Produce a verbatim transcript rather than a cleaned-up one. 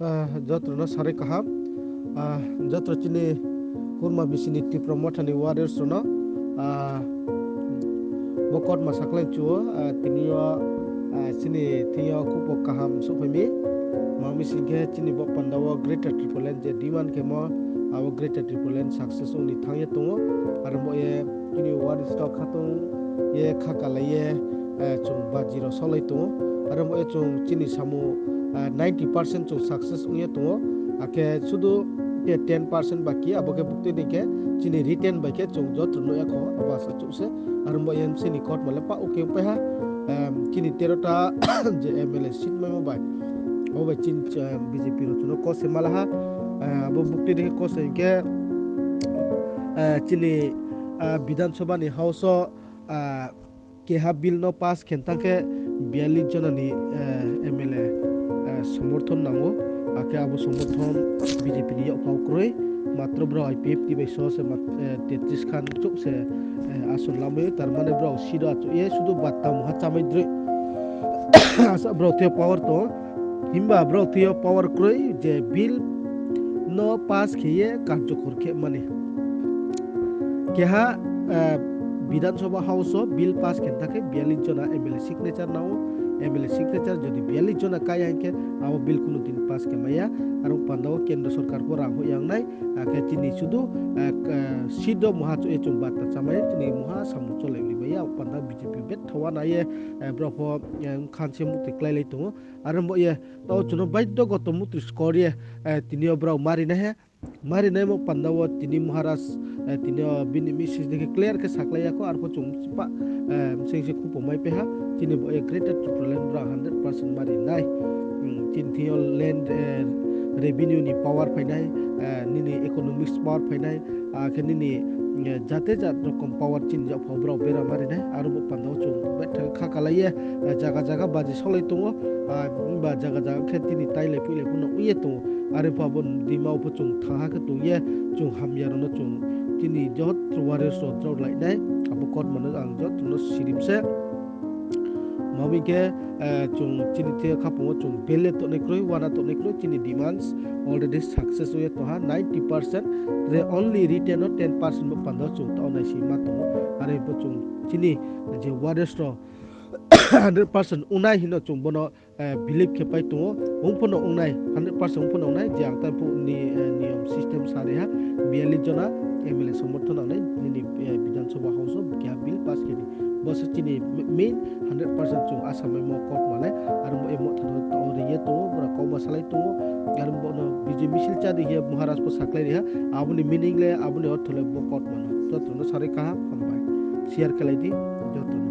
Ah, jotono sarai kaham. Ah, joto chini kurma bisini Tipra Mothani warriors rono, ah, bo kotma saklai chuo, ah, tini o, ah, chini thing o kupo kaham sokphaimi. Mami singkhe chini bo panda o Greater Tipraland je demand khemo, abo Greater Tipraland success wngni thangya tongo. Aro bo ye chini warriors rok khatung ye kha kalai ye, eh, chwng baji rok solai tongo. Aro bo ye chwng chini samung, eh, ninety percent chwng success wngya tongo. Akhe sudu khe ten percent baki abo khe buktui ni khe chini written bai khe chwng joto no ekho abo asa chukse. Aro bo ye chini court male pa okay wngpai ha. Em, chini tero ta je M L A seat maimo bai. Abo bai chini, eh, B J P rok chwngno kose malaha. Eh, abo buktui ni khe kose hinkhe, eh, chini, eh, Bidhan Sabha ni house o, eh, keha bill no pass khen tangkhe biyallis jona ni, eh, M L A, eh, somorthon nango. Akhe abo somorthon B J P ni yakphao kwrwi. Matro borok I P F T bai so se mat-, eh, tetris khan chuk se, eh, aswk lamwi, tar mane borok seat o achuk ye sudu batta muha chamai drwi. Asa borok thwiyo power tongo, himba borok thwiyo power kwrwi je bill no pass kheye karjokor khe mani. Keha, eh, Bidhan Sabha House o bill pass khen thangkhe biyallis jona M L A signature nango, M L A signature jodi biyallis jona kaya hinkhe abo bill kunu din pass khe maya, aro panda o kendra sorkar bo rang hoyang nai. Akhe chini sudu, eh, k-, seat o muha chukye chwng batta chamai, chini muha samung cholai wi maya, o panda B J P betha wanaye, eh, borok pho, eh, khanse mukti klai lai tongo. Aro bo ye, tao chwngno baidhyo goto mukti skor ye, eh, tini o borok mari nai he. Mari nai mo panda o tini Maharaj, eh, tini o bini message de khe clear khe saklai ya kho, arpho chwng pa, eh, sengse khupo mai peha, chini bo ye Greater Tipraland borok hundred percent mari nai. Hmm, chini thing o land, eh, revenue ni power phainai, eh, nini economics power phainai, ah, khe nini, eh, jate jat rokom power chini jak phao borok bera mari nai, aro bo panda o chwng betha kha kalai ye, eh, jaga jaga baji solai tongo, ah, ba jaga jaga khe tini tailai puilai phano wi ye tongo, are pha bo dima o pho chwng thaha khe tong ye, chwng hamya rwno chwng chini jot warriors rok chwng lai nai, abo kotma no ang jot no sirim se. Mami khe, eh, chwng chini thwiyo khapungo chwng bele tongnai kwrwi, wana tongnai kwrwi, chini demands already success wngwi tongha ninety percent, the only written o ten percent bo panda chwng tao nai si ma tongo. Are bo chwng chini je warriors rok hundred percent wngnai hino chwng bono, eh, believe khe pai tongo. Wng phano wngnai, hundred percent wng phano wngnai je ang tai phuk ni, eh, niyom system sa reha biyallis jona M L A somorthon nangnai nini, eh, Bidhan Sabha House o keha bill pass khe di. Bo se chini main hundred percent chwng asa mai mo kok male, aro mo emo thano tao riye tongo, bora kok ma salai tongo, aro bono B J P misil cha di hiya Maharaj bo saklai riha, aboni meaning le, aboni ortho le bo kok mano. Jotono sarwi kaham hambai. Share khlai di, joto.